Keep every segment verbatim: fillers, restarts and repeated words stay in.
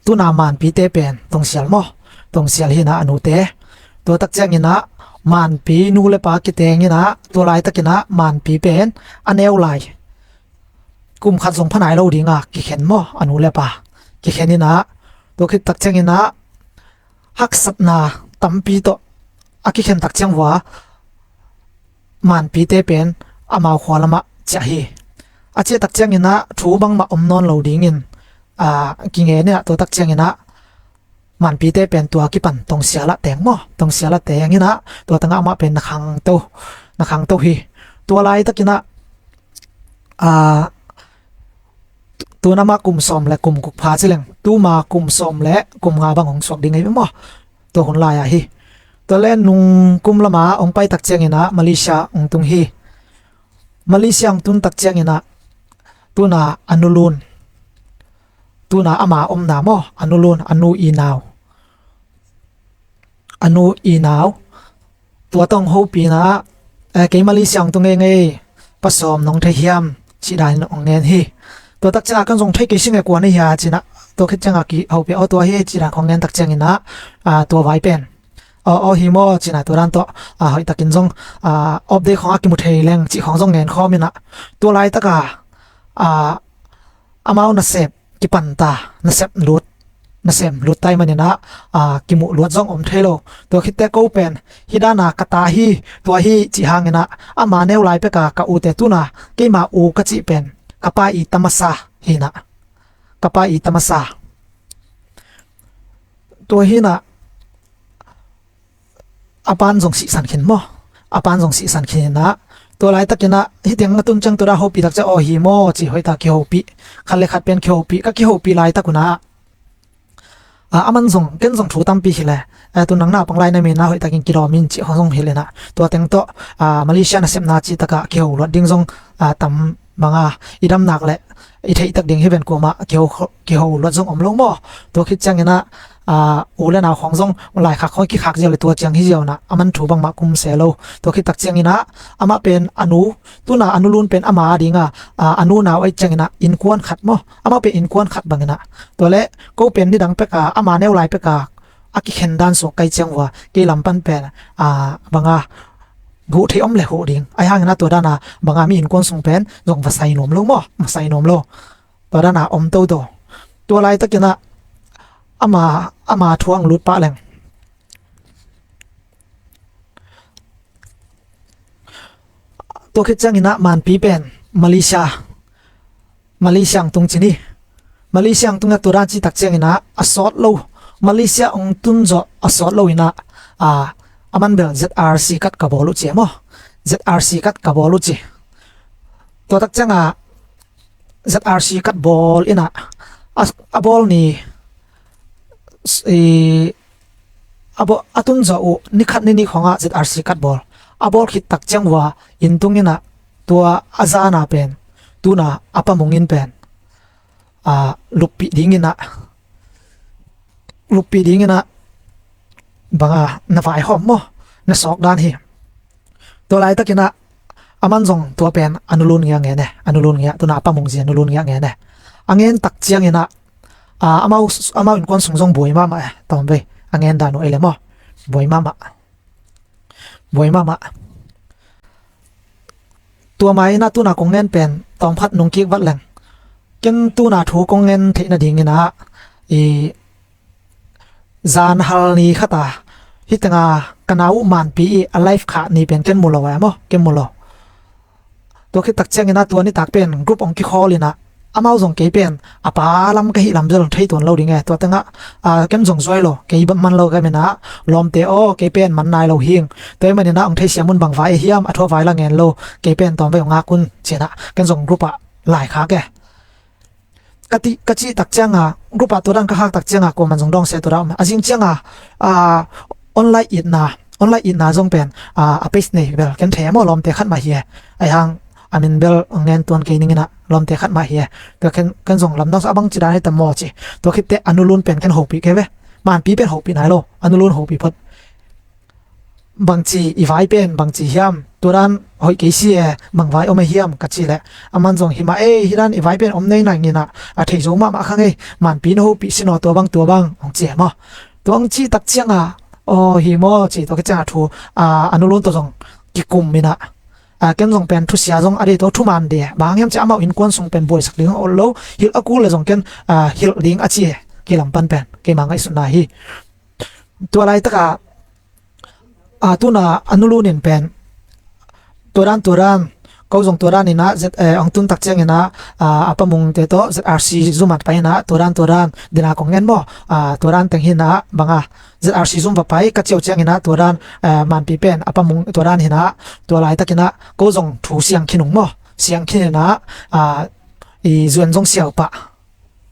tuna Manpite pen Tongsial maw, Tongsial hi inah a nute. Tua tak cianginah Manpi nu le pa kiteng inah tua laitakinah Manpi pen a neu lai kum khat zong pha nai lo dinga kikhen maw, a nu le pa kikhen inah, tua khit tak cianginah haksatna tampi tawh a kikhen tak ciang vua Manpite pen amau khua lamah ciah hi. A ciah tak cianginah thu bangmah om nawn lo dingin a, kingen inah tua tak cianginah Manpite pen tua kipan Tongsial ah teng maw, Tongsial ah teng inah tua tangah amah pen na khangto, na khangto hi. Tua laitakinah a, tun amah kum sawm le kum guk pha ci leng, tuma kum sawm le kum nga bang hong suak ding ahi maw, tua hun lai-ah hi. Tua le nung kum lama hong pai tak cianginah Malaysia hong tung hi. Malaysia hong tun tak cianginah tuna a nu lun, tuna ama omna maw, a nu lun, a nu i nau, a nu i nau, tua tawh hong hopih inah, eh, kei Malaysia hong tung ngei ngei, pa sawm nong thei hiam, cih danin hong ngen hi. Tua tak ciangah kan zong thei kei sing e, kua na hia cinah, tua khit ciangah kihopih aw, tua hi cih dan hong ngen tak cianginah, ah, tua vai pen aw, aw hi maw cinah tua dan tawh, ah, hoihtakin zong, ah, update khawng a kimu thei leng cih khawng zong ngen khawm inah, tua laitaka, ah, amau nasep kipanta, nasep lut, nasem lut tai maninah, a, kimuh luat zong om thei lo. Tua khitte ko pen hih dana ka ta hi, tua hi cih hanginah ama neu lai peka ka ute tuna keima u ka cih pen ka pa i tamasa hinah, ka pa i tamasa. Tua hinah a pan zong sihsan khin maw? A pan zong sihsan khin inah, tua laitakinah hih tiang a tun ciang tua dah hopih tak ciah aw hi maw ci hoihtak kihopih, khat le khat pen kihopih, ka kihopih laitakunah, a, a man zong, ken zong thu tampi hileh, a, tun nang naupang lai na minah hoihtakin kidawm in cih hong zong hilh inah, tua teng tawh, a, Malaysia nasepna cih takah kiho luat ding zong, a, tam banga i damnak le i theihtak ding hi ven, kuamah kiho, kiho luat zong om lo maw? Tua khit cianginah, a, u le nau khawng zong laikhak khawng kikhak ziau le tua ciang hi ziau inah a man thu bangmah kum se lo. Tua khit tak cianginah amah pen a nu, tuna a nu lun pen ama a dinga, a, a nu nau aih cianginah innkuan khat maw? Amah pen innkuan khat banginah. Tua le ko pen nidang peka, ama neu lai peka a kikhen dan suak kai ciang vua kei lam pan pen, a, banga huh thei om le huh ding. Ahi hanginah tua dana banga mi innkuan sung pen zong va sai nuam lo maw? Va sai nuam lo. Tua dana om toto. Tua laitakinah ama, ama thu hong lut pah leng, tua khit cianginah Manpi pen Malaysia, Malaysia hong tung cin hi. Malaysia hong tung inah tua dan cih tak cianginah a sawt lo, Malaysia hong tun zawh a sawt lo inah, a, a man bel Z R C kat ka bawl uh ci e maw? Z R C kat ka bawl uh ci. Tua tak cianga Z R C kat bawl inah a, a bawl ni, i, a bawl, a tun zawh uh ni khat ni nih khawngah Z R C kat bawl. A bawl khit tak ciang vua inn tung inah tua a zana pen, tuna a pa mungin pen, a, luppih dinginah, luppih dinginah banga na vaihawm maw, na sawk dan hi. Tua laitakinah a man zong tua pen a nu lun ngiah ngen e, a nu lun ngiah, tuna a pa mungzi a nu lun ngiah ngen e. A ngen tak cianginah, a, amau, amau innkuan sung zong buai mahmah e, tawmvei a ngen dan uh ei le maw? Buai mahmah. Buai mahmah. Tua mainah tuna kong ngen pen tawmkhat nungkik vat leng, ken tuna thu kong ngen theih nadinginah i zanhal ni khata hih tenga ka nau uh Manpi i a live khah ni pen ken mu lo e maw? Ken mu lo. Tua khit tak cianginah tua nitak pen group hong kikhawl inah amau zong kei pen a pa lam ka hih lam zong thei tuan lo ding e. Tua tengah, a, ken zong zuai lo, kei man lo ka minah, lawmte aw, kei pen man nai lo hing. Tua ahih maninah hong theisiam un, bang vai ahi hiam, a thu a vai la ngen lo, kei pen tawmvei hong ngak un cinah ken zong group ah laikhak e. Ka ti, ka cih tak cianga, group ah tua dan ka khak tak cianga kuaman zong dawng se tua dah om. A zing cianga, a, online itna, online itna zong pen, a, a page nei bel ken thei e maw, lawmte khat mah hi e. Ahi hang a min bel ngen tuan kei ninginah lawmte khat mah hi e. Tua ken, ken zong lamdang sa a bang ci dan hi ta maw ci. Tua khitte a nu lun pen ken hopih kei ve. Manpi pen hopih nai lo, a nu lun hopih phot. Bangci i vai pen bangci hiam? tua dan hoih kei si e, bang vai om e hiam ka cih leh, aman zong hi mah e, hi dan i vai pen om nei nai nginah, a thei zo mahmah kha ngei, Manpi na hopih sin aw, tua bang tua bang hong ci e maw. Tua hong cih tak ciangah, aw hi maw ci, tua khit ciangah thu, a, a nulun tawh zong kikum inah, a, ken zong pen thusia zong a dei tawh thuman de, bang hang hiam ci amau innkuan sung pen buaisak ding a ol lo, hilh a kul le zong ken, a, hilh ding a ci e, kei lam pan pen keima ngaihsutna hi. Tua laitakah, a, tuna a nulun in pen tua dan tua dan, ko zong tua dan inah, Z, eh, hong tun tak cianginah, a, a pamungte tawh Z R C zum ah pai inah, tua dan tua dan, dena kong ngen maw, a, tua dan teng hinah banga, Z R C zum va pai ka ciau cianginah tua dan, eh, Manpi pen a pamung tua dan hinah, tua laitakinah ko zong thu siang khin ung maw, siang khin inah, a, i zuan zong siau pah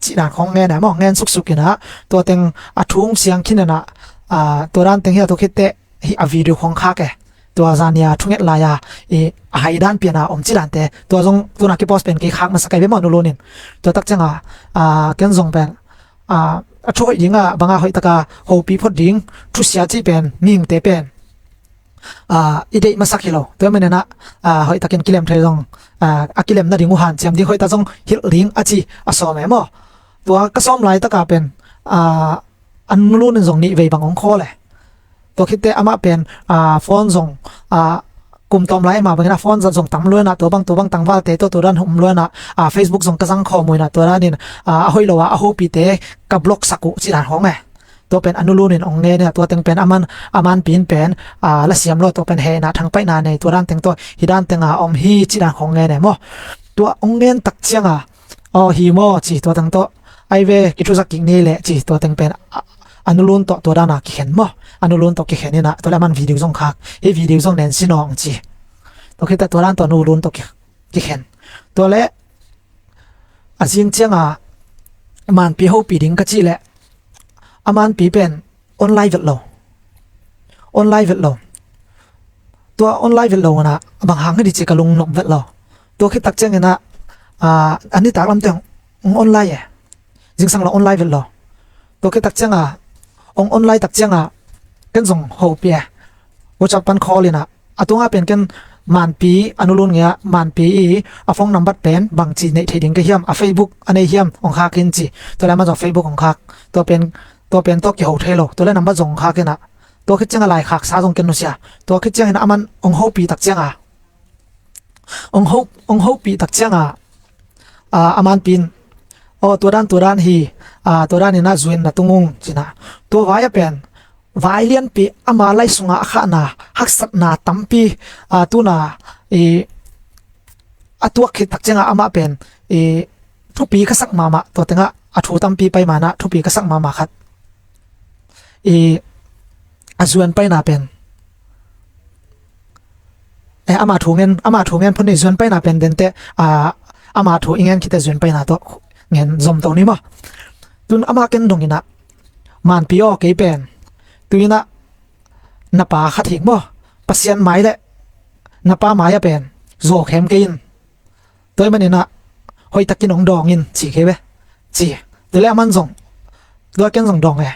cih dan khong ngen e maw, ngen suksuk inah, tua teng a thu hong siang khin inah, a, tua dan teng hi a, tua khitteh hi a video khong khak e. Tua zania thunget lai-a, i, a hai dan piana om cih dante, tua zong tuna kipost pen kei khak masa kai ve maw, nulun in. Tua tak cianga, a, ken zong pen, a, a thu hoih dinga banga hoih taka hopih phot ding thusia cih pen mihingte pen, a, i deih masak hi lo. Tua maninah, a, hoih takin kilem thei zong, a, a kilem nading uh hanciam ding, hoih tak zong hilh ding a ci a sawm e maw. Tua ka sawm laitaka pen, a, a nulun in zong nih vei bang hong khawl e. Tua khitteh amah pen, a, phone zong, a, kum tawm lai mah bangin a phone zat zong tam luanah, tua bang tua bang tangvalte tawh tua dan hum luanah, a, Facebook zong ka zang khawm uh inah tua danin, a, a hoih lo a, a hopihte ka block sak uh cih dan hong e. Tua pen a nulun in hong ngen inah, tua teng pen aman, a Manpi in pen, a, la siam lo, tua pen hehna thangpaihna nei, tua dan teng tawh hi dan tenga om hi cih dan hong ngen e maw. Tua hong ngen tak cianga, aw hi maw ci, tua teng tawh ai ve, kithuzak kik ni leh ci, tua teng pen a, a nulun tawh tua dana kikhen maw. A nulun tawh kikhen inah, tua le aman video zong khak, hi video zong nen sin aw hong ci. Tua khitteh tua dan tawh nulun tawh ki, kikhen. Tua le a zing cianga Manpi hopih ding ka cih leh, a Manpi pen online vet lo. Online vet lo. Tua online vet lo inah bang hang hi di ci ka lungnop vet lo. Tua khit tak cianginah, a, a nitak lamte hong online e. Zingsang lo online vet lo. Tua khit tak cianga hong online tak cianga ken zong hopih e. WhatsApp pan call inah, a tungah pen ken Manpi a nulun ngei a, Manpi i a phone number pen bangci neih theih ding ka hiam, a Facebook a nei hiam hong khak in ci. Tua le aman zong Facebook hong khak. Tua pen, tua pen tawh kiho thei lo. Tua le number zong hong khak inah, tua khit cianga laikhaksa zong ken nusia. Tua khit ciangin aman hong hopih tak cianga, hong ho, hong hopih tak cianga, a, a Manpi in, aw, tua dan tua dan hi, a, tua dan inah zuin na tung ung cinah. Tua vai a pen vai lianpi ama lai sungah a khahna, haksatna tampi, a, tuna, i, a tuak khit tak cianga amah pen, i, thupi ka sak mahmah, tua tengah a thu tampi pai manah thupi ka sak mahmah khat, i, a zuan paina pen, e, ama thu ngen, ama thu ngen phun i zuan paina pen denteh, a, ama thu i ngen khitteh zuan paina tawh ngen zom to ni maw. Tun ama ken dong inah, Manpi aw, kei pen tu inah na pa khat hik maw, Pasian mai le na pa mai a pen zawkhem kei in. Tua maninah hoih takin hong dawng in ci kei ve, ci. Tua le aman zong, tua ken zong dawng e.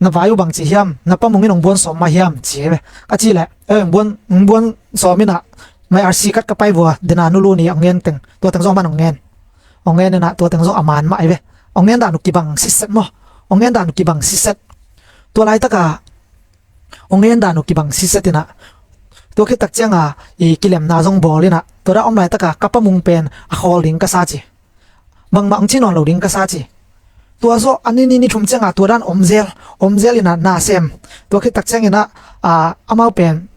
Na vai uh bangci hiam, na pamung in hong buan sawm mah hiam ci kei ve. A cih leh, e, hong buan, hong buan sawm inah, mai R C kat ka pai vua, dena nulun i hong ngen teng, tua teng zong aman hong ngen. Hong ngen inah tua teng zong a man mah ai ve. Hong ngen dan uh kibang siset maw. Hong ngen dan uh kibang siset. Tua laitaka hong ngen dan uh kibang siset inah, tua khit tak cianga i kilemna zong bawl inah, tua dan om laitaka ka pamung pen a khawl ding ka sa ci. Bangmah hong ci nawn lo ding ka sa ci. Tua zawh a ni, ni, ni thum cianga tua dan om zel, om zel inah na sem. Tua khit tak cianginah, a, amau pen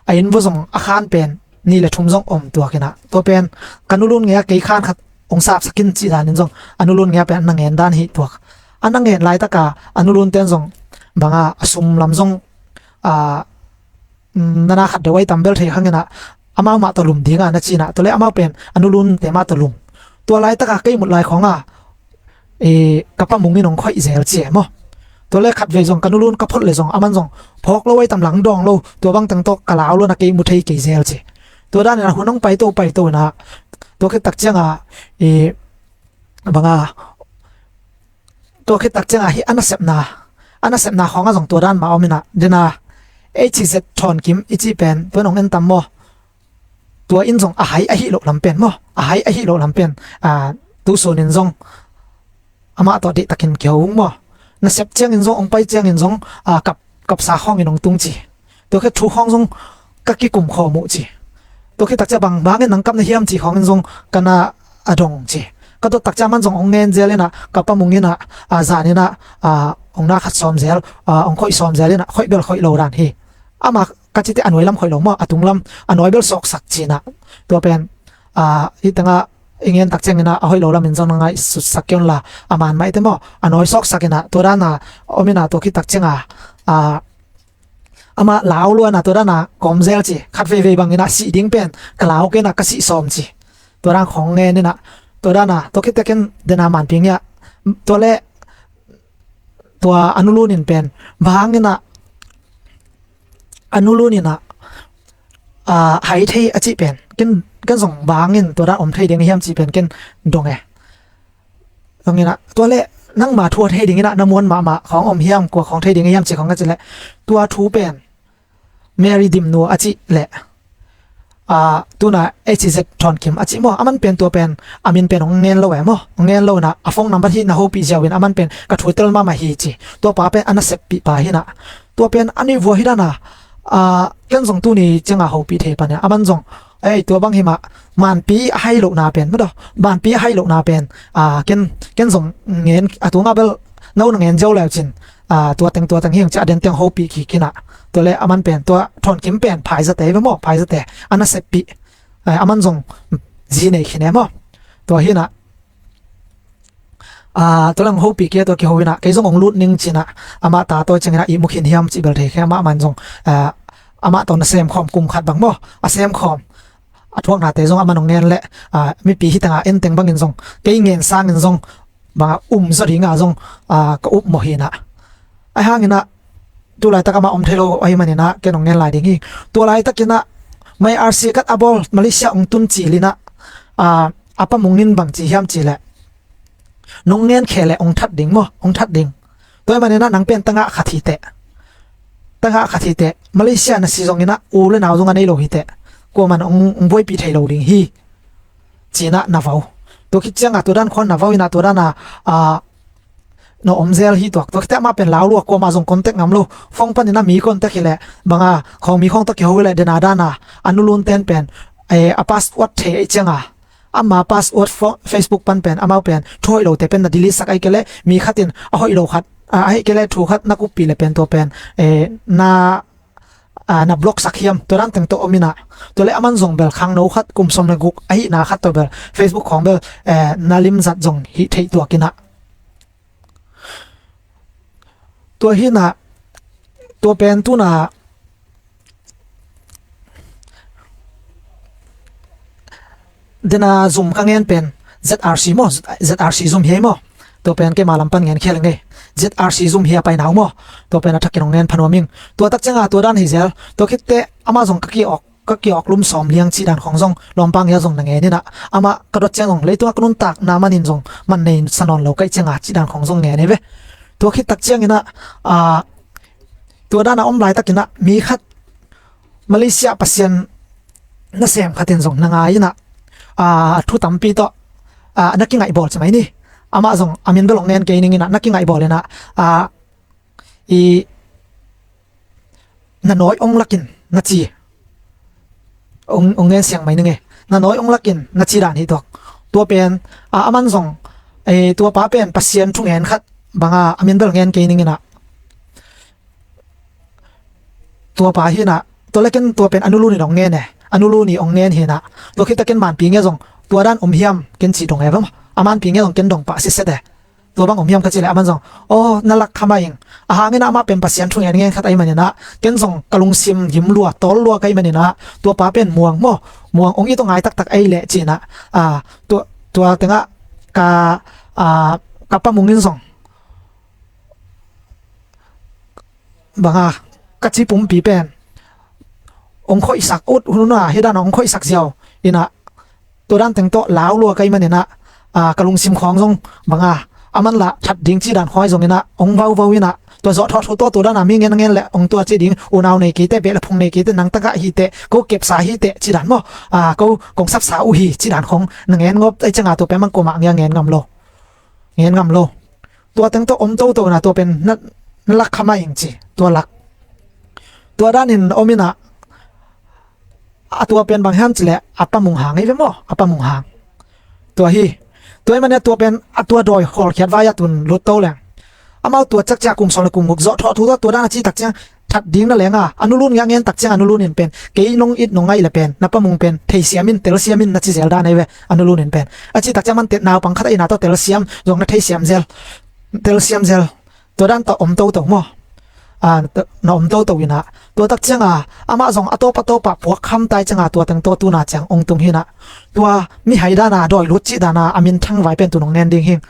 a inn vua zong a khan pen ni le thum zong om tuak inah, tua pen ka nulun ngei a kei khan khat hong sapsak in cih danin zong a nulun ngei a pen a na ngen dan hi tuak. A na ngen laitaka a nulun ten zong banga a sum lam zong, a, mm, nana khat deuh ai tam bel thei khanginah, amau mah tawh lum dinga na cinah, tua le amau pen a nulunte mah tawh lum. Tua laitaka kei mut lai khonga, e, ka pamung in hong khoih zel ci e maw. Tua le khatvei zong ka nulun ka phot le zong aman zong phawk lo ai tam lang dawng lo, tua bang teng tawh ka lau lo na kei mu thei kei zel ci. Tua danin a hun hong paito paito inah, tua khit tak cianga, e, banga, tua khit tak cianga hi a nasepna, a nasepna khawngah zong tua dan mah om inah, dena H Z Thawn Kim i cih pen tua in hong en tam maw? Tua in zong a hai ahi loh lam pen maw? A hai ahi loh lam pen, a, tu sun in zong amah tawh deihtakin kiho ung maw? Na sep ciangin zong, hong pai ciangin zong, a, kap, kapsa khawngin hong tung ci. Tua khit thu khawng zong ka kikum khawm uh ci. Tua khit takcia bang bangin nang kap na hiam ci khawngin zong ka na a dong ci. Ka dot takcia aman zong hong ngen zel inah, ka pa mung inah, a, zan inah, a, hong na khat sawm zel, a, hong khoih sawm zel inah, khoih bel khoih lo dan hi. Amah ka cite a nuai lam khoih lo maw, a tung lam, a nuai bel sawksak cinah. Tua pen, a, hih tengah i ngen tak ciangin ah a hoih lo lamin zong na ngaihsutsak kei un la, a man maite maw, a nuai sawksak inah, tua dana om inah, tua khit tak cianga, a, amah lau lua inah, tua dana kawm zel ci, khat veivei bang inah sih ding pen ka lau kei inah ka sih sawm ci. Tua dan khawng ngen inah, tua dana, tua khit tak ciangin dena manpi ngiah, tua leh, tua a nulun in pen bang inah, a nulun inah, a, hai thei a cih pen ken, ken zong bangin tua dan om thei ding hiam cih pen ken dong e. Dong inah, tua leh nangma thu a thei ding inah na muan mahmah khawng om hiam, kua khawng thei ding hiam cih khawng ka cih leh, tua thu pen Mary Dimnu a cih leh, a, tuna H Z Thawn Kim a cih maw, aman pen tua pen, a min pen hong ngen lo e maw, hong ngen lo inah, a phone number hi na hopih ziau in, aman pen ka thu tel mahmah hi ci. Tua pa pen a naseppih pa hi inah, tua pen a nuihvua hi dana, a, ken zong tuni cianga hopih thei pan e, aman zong, ei, tua bang hi mah, manpi a hai lohna pen maw, manpi a hai lohna pen, a, ken, ken zong ngen, a tunga bel no na ngen ziau leu cin, a, tua teng, tua teng hi hong ci a, den teng hopih kik inah. Tua leh aman pen, tua Thawn Kim pen phaizate ve maw, phaizate, a naseppih, a, aman zong zi nei khin e maw. Tua hi inah, a, tua leh hopih kei a, tua kiho inah, kei zong hong lut ning cinah, amah ta tawi ciangin ah ihmu khin hiam cih bel thei kei, amah man zong, a, amah tawh na sem khawm kum khat bang maw, a sem khawm, a thuaknate zong aman hong ngen leh, a, mipi hi tengah en teng bangin zong, kei ngen sangin zong, banga um zaw dinga zong, a, ka upmawh hi inah. Ahi hang inah, tu laitak amah om thei lo ahi man inah, ken hong ngen lai ding hi. Tua laitak inah, mai R C kat a bawl, Malaysia hong tun cil inah, a, a pa mung in bang ci hiam cih leh, nong ngen khe leh hong that ding maw, hong that ding. Tua hi man inah nang pen tangah khat hi teh. Tangah khat hi teh. Malaysia na si zong inah, u le nau zong a nei lo hi teh. Kuaman hong, hong buaipih thei lo ding hi. Cinah na vau. Tua khit cianga tua dan khawng na vau inah, tua dana, a, na om zel hi tuak. Tua khit teh amah pen lau lua, kuamah zong contact ngam lo. Phone pan inah mi contact hi leh, banga khawng mi khawng tawh kiho hi leh, dena dana, a nulun ten pen, e, a password thei ei cianga, ama password fo-, Facebook pan pen, amau pen thu hoih lote pen na delete sak, ahih kei leh mi khat in a hoih lo khat, a, ahih kei leh thu khat na kuppih leh pen tua pen, e, na, a, na block sak hiam, tua dan teng tawh om inah. Tua leh aman zong bel khangno khat, kum sawm le guk ahihna khat tawh bel Facebook khawng bel, e, na limzat zong hi thei tuak inah. Tua hi inah, tua pen tuna dena zum ka ngen pen Z R C maw, Z R C zum hi ei maw. Tua pen keima lam pan ngen khial ing ei. Z R C zum hi a, paina uh maw. Tua pen a thakin hong ngen pha nuam ing. Tua tak cianga tua dan hi zel. Tua khit teh amah zong ka ki-awk, ka ki-awk lum sawm liang cih dan khawng zong, lawmpa ngiat zong na ngen inah, amah ka dot ciang zong, leitungah ka nuntakna manin zong man nei sa nawn lo ka hih cianga cih dan khawng zong ngen hi ve. Tua khit tak ciang inah, a, tua dana om laitak inah, mi khat Malaysia Pasian nasem khat in zong na ngai inah, a, thu tampi tawh, a, na kingaihbawl ci mai ni. Amah zong a min bel hong ngen kei ning inah, na kingaihbawl inah, a, i, na nawi ong lakin na ci. Ong, ong ngen siang mai ning e. Na nawi ong lakin na ci dan hi tuak. Tua pen, a, aman zong, e, tua pa pen Pasian thungen khat banga a min bel ngen kei ning inah. Tua pa hi inah, tua leh ken tua pen a nulun in ong ngen e. A nulun in ong ngen hi inah. Tua khit teh ken manpi ngiat zong, tua dan om hiam ken ci dong e ve maw. A manpi ngiat zong ken dong pah sitset e. Tua bang om hiam ka cih leh aman zong, aw, na lak kha mah ing. A hang inah amah pen Pasian thungen ngen khat ahih man inah, ken zong ka lungsim gim lua, tawl lua ka hih man inah, tua pa pen Muang maw, Muang ong it, ong ngai taktak ei leh ci inah, a, tua, tua tengah ka, a, ka pa Mung in zong, banga, ka ci pumpi pen ong khoihsak ut hun a, hi dana ong khoihsak ziau inah, tua dan teng tawh lau lua ka hih man inah, a, ka lungsim khawng zong banga, aman lah that ding cih dan khawng zong inah, ong vauvau inah, Tua zawhthawh thu tawh tua dana mi ngen a ngen le ong tua ci ding, unau nei keite, beh le phung nei keite, nang tagah hiteh, ko kepsa hiteh ci dan maw? Ko kong sapsa uh hi ci dan khong na ngen ngawp ai cianga tua pen bang kuamah ngia ngen ngam lo. Ngen ngam lo. Tua teng tawh om toto na tua pen na lak kha mah ing ci. Tua lak, tua danin om inah a tua pen bang hiam cileh a pamung hang ei ve maw? A pamung hang. Tua hi. Tua i mania tua pen a tua dawi hawlkhiat vai-ah tun lut to leng amau tua cakcia kum sawm le kum guk zawhthawh thu tawh tua dan a cih takciang that ding na lenga a nulun ngiah ngen takciang a nulun in pen kei nong it nong ngaih le pen na pamung pen theisiam in telsiam in na ci zel dan ei ve. A nulun in pen a cih takciang man tet naupang khat a ina tawh telsiam zong na theisiam zel. Telsiam zel. Tua dan tawh om toto maw? Na om toto inah tua takcianga amah zong a tawp a tawpah puak kham tai cianga tua teng tawh tuna ciang ong tung hinah tua mihai dana dawi lut cih dana a minthang vai pen tun ong ngen ding hing.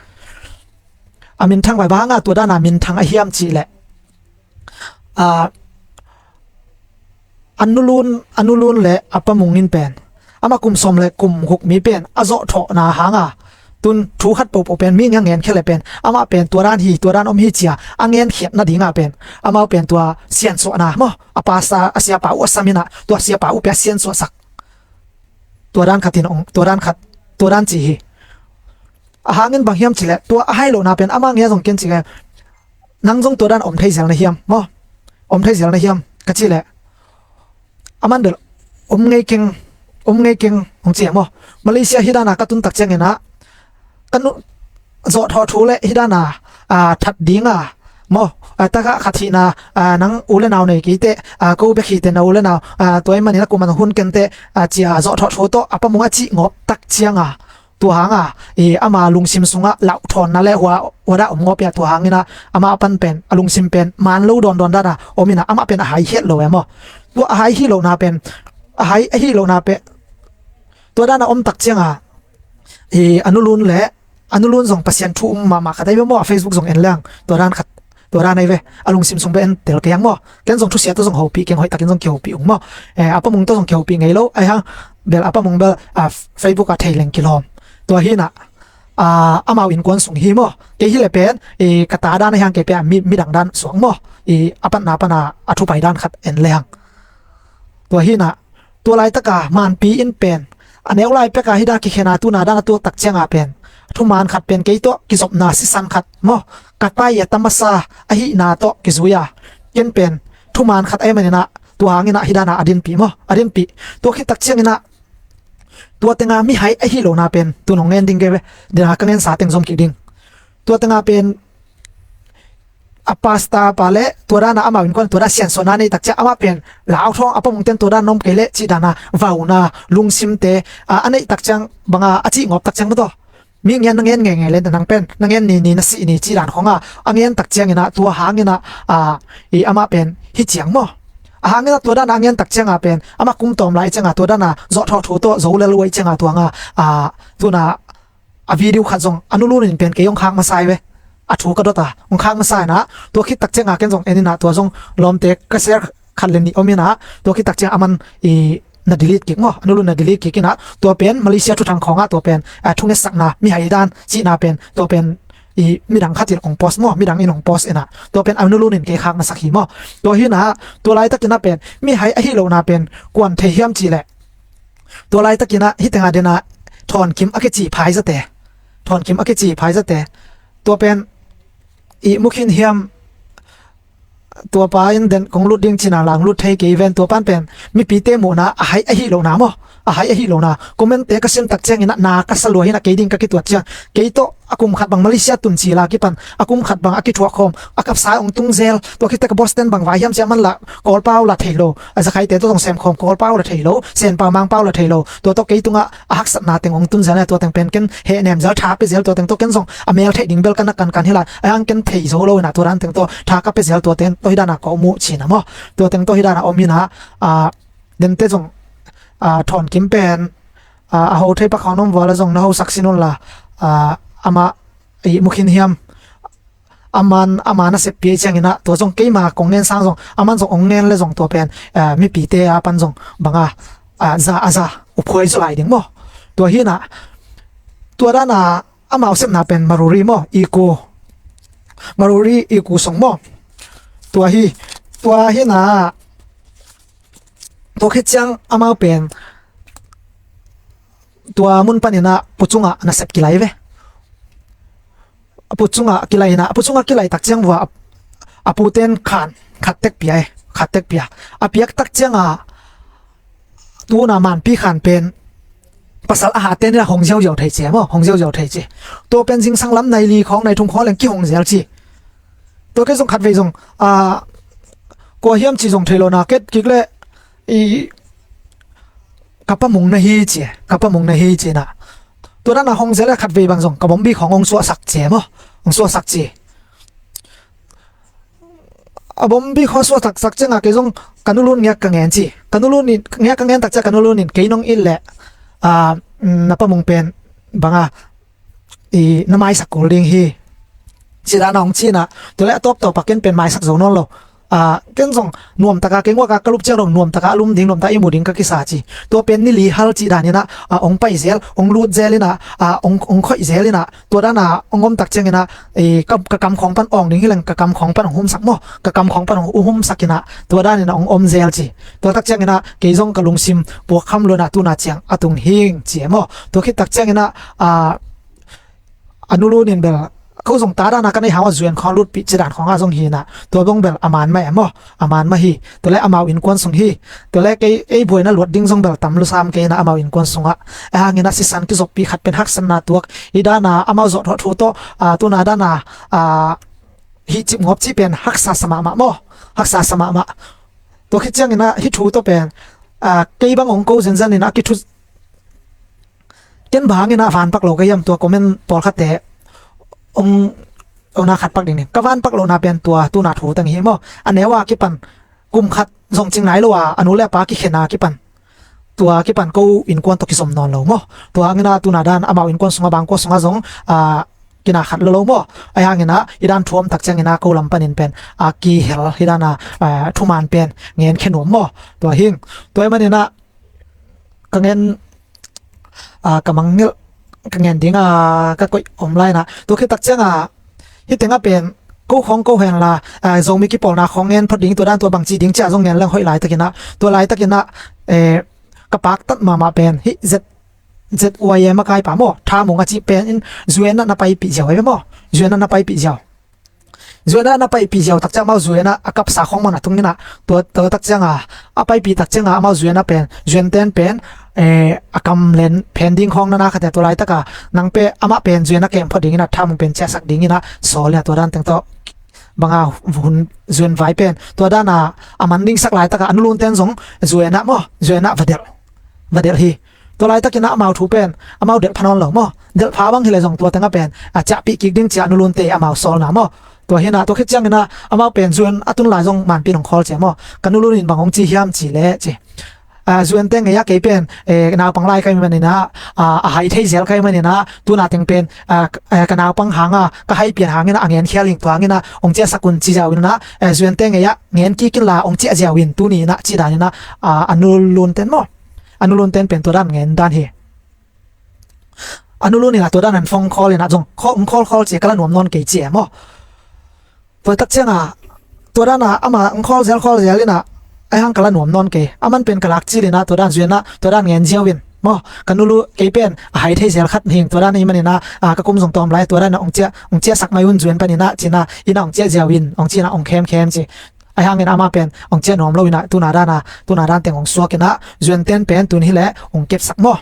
A minthang vai banga tua dana minthang a hiam cihleh a nulun, a nulun le a pamung in pen amah kum sawm le kum guk mi pen a zawhthawhna hanga tun thu khat pohpoh pen mi ngia ngen khia le pen amah pen tua dan hi, tua dan om hi cia a ngenkhiat nadinga pen amau pen tua siansuahna maw? A pasta a siapa uh a sam inah tua siapa uh pia siansuahsak. Tua dan khatin ong tua dan khat tua dan ci hi. A hangin bang hiam cileh tua a hai lohna pen amah ngia zong ken ci nang zong tua dan om thei zel na hiam maw? Om thei zel na hiam ka cih leh a man bel om ngei keng, om ngei keng hong ci maw? Malaysia hi dana ka tun tak cianginah ka nu zawhthawh thu le hi dana that dinga maw? Taka khat hihna, nang u le nau nei keite, ko bek hite na u le nau, tua i manin a kuman hun kente cia zawhthawh thu tawh a pamung a cih ngawp tak cianga tua hanga ama lungsim sungah lauhthawnna le hua dah om ngawpia tua hangina ama a pan pen a lungsim pen man lo dawndawn dana om ina amah pen a hai hiat lo e maw? Tua a hai hi lohna pen a hai ahi lohna pen tua dana om tak cianga a nulun le a nulun zong Pasian thu um mahmah khat ai ve maw? A Facebook zong en leng tua dan khat tua dan ai ve. A lungsim sung bek en tel kei ang maw? Ken zong thusia tawh zong hopih keng, hoih takin zong kihopih ung maw? A pamung tawh zong kihopih ngei lo ai hang bel a pamung bel Facebook ah thei leng kilawm. Tua hinah amau innkuan sung hi maw? Kei hi le pen ka ta dan ai hang kei pia midang dan suak maw? A patna pana a thupai dan khat en le hang. Tua hinah tua laitaka manpi in pen a neu lai peka hida kikhena tuna dana tuak tak cianga pen thuman khat pen kei tawh kizopna sisan khat maw? Ka tai a tamasa ahihna tawh kizuia ken pen thuman khat ai maninah tua hanginah hidana a dinpih maw? A dinpih. Tua khit tak cianginah tua tenga mihai ahi lohna pen tun hong ngen ding kei ve. Dena ka ngensa teng zom kik ding. Tua tenga pen a pasta pa le tua dana amau innkuan tua dan siansuahna nei tak ciang amah pen lauthawng a pamungten tua dan nom kei leh cih dana vauna lungsimte a neih tak ciang banga a cih ngawp tak ciang maw? Tua mi ngian na ngen ngeingei le nang pen na ngen ni ni na sih ni cih dan khonga a ngen tak cianginah tua hanginah amah pen hi ciang maw? A hanginah tua dana a ngen tak cianga pen amah kum tawm lai cianga tua dana zawhthawh thu tawh zo lel uai cianga tuanga tuna a video khat zong a nulun in pen kei hong khak masa ai ve. A thu ka dota hong khak masa inah tua khit tak cianga ken zong en inah tua zong lawmte ka share khat le nih om inah tua khit tak ciang a man i na delete kik maw? A nulun na delete kik inah tua pen Malaysia thuthang khawngah tua pen thungetsakna mihai dan cihna pen tua pen i midang khatin hong post maw? Midang in hong post inah tua pen a nulun in kei khak masak hi maw? Tua hinah tua laitakinah pen mihai ahi lohna pen kuan thei hiam cihleh tua laitakinah hitenga dena thawnkim a kici phaizate, thawnkim a kici phaizate tua pen i mukhin hiam? Tua pa in den kong lut ding cina lang lut thei kei ven tua pan pen mipite muhna a hai ahi lohna maw? A hai ahi lohna commentte ka sim tak cianginah na ka sa lua hinah kei ding ka kituat ciang kei tawh a kum khat bang Malaysia tun cila kipan a kum khat bang a kithuak khawm a kapsa ong tung zel. Tua khit tak Boston bang vai hiam ciah man lah Kawlpau la thei lo. A zakhaite tawh zong sem khawm Kawlpau la thei lo, Senpau Mangpau la thei lo. Tua tawh kei tungah a haksatna teng ong tun zel na tua teng pen ken hehnem zel tha pe zel tua teng tawh ken zong a mel theih ding bel ka na kankan hi lai. A hang ken thei zo lo ina tua dan teng tawh tha ka pe zel tua teng tawh hi dana ka om uh cina maw? Tua teng tawh hi dana om ina dente zong thawnkim pen a ho thei pak hong nom vua la zong na ho sak sin un la amah i mukhin hiam? Aman aman a seppi ei cianginah tua zong keima kong ngen sang zong aman zong ong ngen le zong tua pen mipite a pan zong banga za a za uphuai zaw lai ding maw? Tua hinah tua dana amau sepna pen Maruri maw? Iku Maruri iku song maw? Tua hi, tua hi na, tua khit ciang amau pen tua mun panin ah pucungah nasep kilai ve. A pucungah kilai na, a pucungah kilai tak ciang vua a, a puten khan khat tek pia e, khat tek pia. A piak tak ciangah tuna manpi khan pen pasal a haten ila hong ziauziau thei ci e maw, hong ziauziau thei ci. Tua pen zingsang lam nai li khawng nai thum khawng leng kihong zel ci. Tua kei zong khatvei zong a, kua hiam ci zong thei lo na, ket kik le i ka pa mung na hi ci, ka pa mung na hi ci na. Tua dana hong zel e, khatvei bang zong ka bombi khawng hong suahsak ci e maw, hong suahsak ci. A bombi khawng suahsak sak ciangah kei zong ka nulun ngiak ka ngen ci. Ka nulun in ngiak ka ngen tak ciah ka nulun in kei nong it leh a, na pa mung pen banga i na maisak kul ding hi. Ci dana hong ci na, tua le a tawptawp a ken pen maisak zo nawn lo. A, ken zong nuamtaka kei nguaka ka lup ciang dong nuamtaka a lum ding, nuamtaka i mu ding ka kisa ci. Tua pen ni li hal ci danin ah a, hong pai zel, hong lut zel in ah a, hong, hong khoih zel in ah, tua dana hong om tak ciangin ah i, ka, ka kam khawng pan awng ding hi leng ka kam khawng pan hong humsak maw, ka kam khawng pan hong humsak in ah tua danin ah hong om zel ci. Tua tak ciangin ah kei zong ka lungsim puak kham luan ah tuna ciang a tung hing ci e maw. Tua khit tak ciangin ah a, a nulun in bel ko zong ta dana ka nei hang a zuan khawng lutpih ci dan khawng a zong hi na, tua bong bel a man mah e maw, a man mah hi. Tua le amau innkuan sung hi. Tua le kei ei buaina luat ding zong bel tam lusam kei na amau innkuan sungah. A hangin ah sisan kizoppih khat pen haksatna tuak hi dana amau zawh thawh thu tawh a, tuna dana a, hih cip ngawp cih pen haksa sa mahmah maw, haksa sa mahmah. Tua khit ciangin ah hih thu tawh pen a, kei bang hong ko zenzen in a kithu ken bang hangin ah vanpak lo ka hiam tua comment pawlkhatte hong, hong na khat pak ding ni. Ka vanpak lohna pen tua tuna thu teng hi maw. A neu a kipan kum khat zong cing nai lo a, a nu le a pa kikhena kipan, tua kipan ko innkuan tawh kizom nawn lo maw. Tua hangin ah tuna dan amau innkuan sungah bangkua sungah zong a, kina khat lo lo maw. Ahi hangin ah i dan thu om tak ciangin ah ko lam panin pen a, kihel hi dana a, thuman pen ngen khe nuam maw. Tua hing, tua hi manin ah ka ngen a, ka mangngilh, ka ngen ding a, ka koih om lai na. Tua khit tak cianga hih tengah pen ko khawng ko hen la a, Zomi kipawlna khawng ngen phot ding, tua dan tua bangci ding cia zong ngen leng hoih laitakin ah, tua laitakin ah e, ka paktat mahmah pen hih Z, Z Y M a kaipa maw, Tha Mung a cih pen in zuenah na paipih ziau e maw, zuenah na paipih ziau. Zuenah na paipih ziau tak ciang amau zuenah a kapsa khawng man a tung inah, tua, tua tak cianga a paipih tak cianga amau zuenah pen, zuenten pen e, a kam len phen ding khawng na na khatia tua laitaka nang pe amah pen zuenah kem phot ding inah, Tha Mung pen ciahsak ding inah sawl inah, tua dan teng tawh banga hun zuen vai pen tua dana a man ding sak laitaka a nulunten zong zuenah maw, zuenah va delh, va delh hi. Tua laitakin ah amau thu pen amau delh pha nawn lo maw. Delh pha bang hileh zong tua tengah pen a ciahpih kik ding cia a nulunte amau sawlna maw. Tua hinah tua khit cianginah amau pen zuen a tun lai zong manpin hong khawl cia maw. Ka nulun in bang hong ci hiam ci leh ci, a, zuente ngei ah kei pen e, naupang lai kai maninah a, a hai thei zel kai maninah tuna teng pen a, a, ka naupang hanga ka hai pian hanginah a ngenkhial hing tua hanginah hong ciahsak un ci ziau inah, e, zuente ngei ah ngen kik inla hong ciah ziau in tuni inah ci daninah a, a nulunten maw. A nulunten pen tua dan ngen dan hi. A nulun inah tua dan an phone call inah zong khawl, khawl, khawl cia ka la nuam nawn kei cia maw. Tua tak cianga tua dana ama khawl zel khawl zel inah aihang ka la nuam nawn kei. A man pen ka lak cil inah tua dan zuenah tua dan ngen ziau in maw. Ka nulu kei pen a hai thei zel khat hing tua dan i maninah a, ka kum zong tawm lai tua dan hong ciah, hong ciahsak mai un zuen paninah cinah inah hong ciah ziau in hong cinah hong khemkhem ci. Aihangin ama pen hong ciah nuam lo inah tuna dana, tuna dan teng hong suak inah zuenten pen tun hileh hong kepsak maw.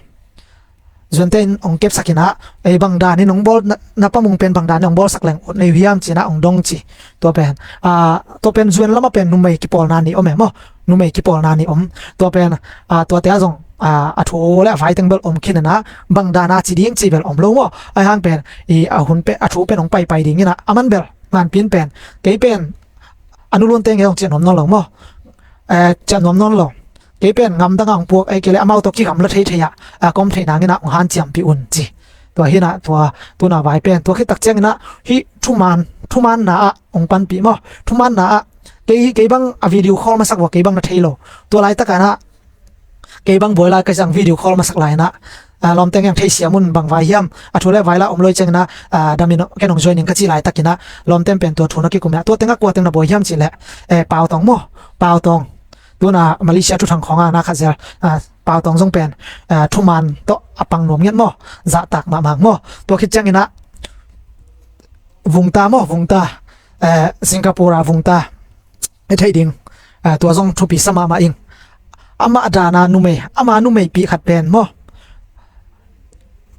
Zuente in hong kepsak inah, ei, bang danin hong bawl na, na pa Mung pen bang danin hong bawlsak leng ut nei uh hiam cinah hong dong ci. Tua pen a, tua pen zuen lamah pen numei kipawlna nih om e maw. Numei kipawlna nih om. Tua pen a, tuate ah zong a, a thu le a vai teng bel om khin inah bang dana ci ding ci bel om lo maw. Aihang pen i, a hun pen a thu pen hong paipai ding inah a man bel manpin pen kei pen a nulunte ngei hong ciah nuam nawn lo maw. E, ciah nuam nawn lo. Kei pen ngamdangah hong puak ei kei le amau tawh kigam la theithei ah a, ka om theih nanginah hong hanciampih un ci. Tua hinah tua tuna vai pen tua khit tak cianginah hih thuman, thumanna ah hong panpih maw. Thumanna ah kei, kei bang a video call masak vua kei bang na thei lo. Tua laitakanah kei bang buai lai ka zang video call masak lai inah Lawmte ngeng theisiam un bang vai hiam, a thu le vai la om loi ciangin ah damin ken hong join ing ka cih laitakin ah lawmte pen tua thu na kikum in ah tua teng ah kua teng na bawi hiam cih leh Pau Tawng maw, Pau Tawng. Tun ah Malaysia thuthang khawng ah na khat zel Pau Tawng zong pen thuman tawh a pang nuam ngiat maw, zahtak mahmah maw. Tua khit ciangin ah Vungta maw, Vungta, Singapore a Vungta i theih ding. Tua zong thupi sa mahmah ing. Amah dana numei, ama numeipih khat pen maw,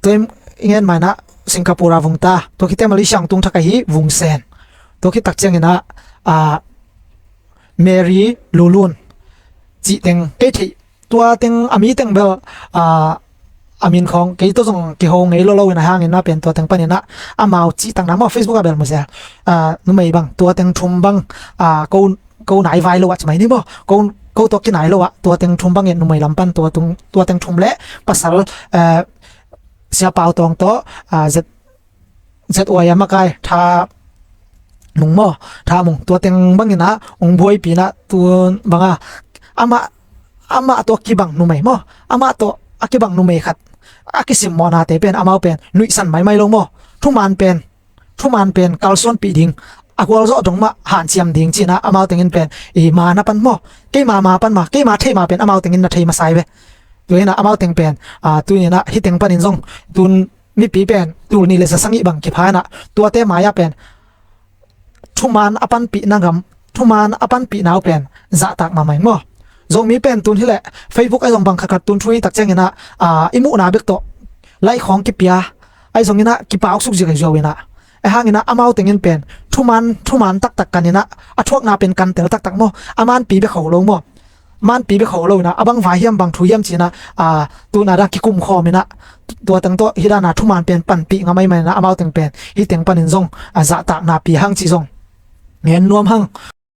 tua i ngen mah in ah Singapore a Vungta, tua khit teh Malaysia hong tung thak ahi Vungsen. Tua khit tak ciangin ah Mary Lulun cih teng kei theih, tua teng a mi teng bel a min khawng kei tawh zong kiho ngei lo lo in ah hangin ah pen tua teng panin ah amau cih takna maw, Facebook ah bel mu zel, numei bang tua teng thum bang ko, ko nai vai lo ah ci mai ni maw, ko, ko tawh kinai lo ah tua teng thum bangin numei lam pan tua teng thum le pasal Sia Pau Tawng tawh Z Y a makai Tha Mung maw, Tha Mung, tua teng bangin ah hong buaipi in ah tun bang ah amah, amah tawh kibang numei maw, amah tawh a kibang numei khat a kisimmawhnate pen amau pen nuihsan maimai lo maw. Thuman pen, thuman pen kalsuanpih ding, a gualzawh dong mah hanciam ding ci in ah amau tengin pen i ma na pan maw, keima ma pan ma, keima thei ma pen amau tengin na thei masa hi ve. Tua hi in ah amau teng pen tun in ah hih teng panin zong tun mipi pen tul nih le za sagih bang kipha in ah tuate mai-ah pen thuman a panpihna gam, thuman a panpihna uh pen zahtak mahmah ing maw. Zomi pen tun hileh Facebook ahi zong bang khatkhat tun thu i tak ciangin ah i muhna bek tawh like khawng kipia ahi zongin ah kipauk suk ziau ziau in ah, ahi hangin ah amau tengin pen thuman, thuman taktak kan in ah a thuakna pen kan tel taktak maw, a manpi bek ho lo maw. Manpi bek ho lo in ah a bang vai hiam, bang thu hiam ci in ah tun a dang kikum khawm in ah tua teng tawh hih dana thuman pen panpih ngam ahih manin ah amau teng pen hih teng panin zong a zahtakna pi hang cih zong ngen nuam hang.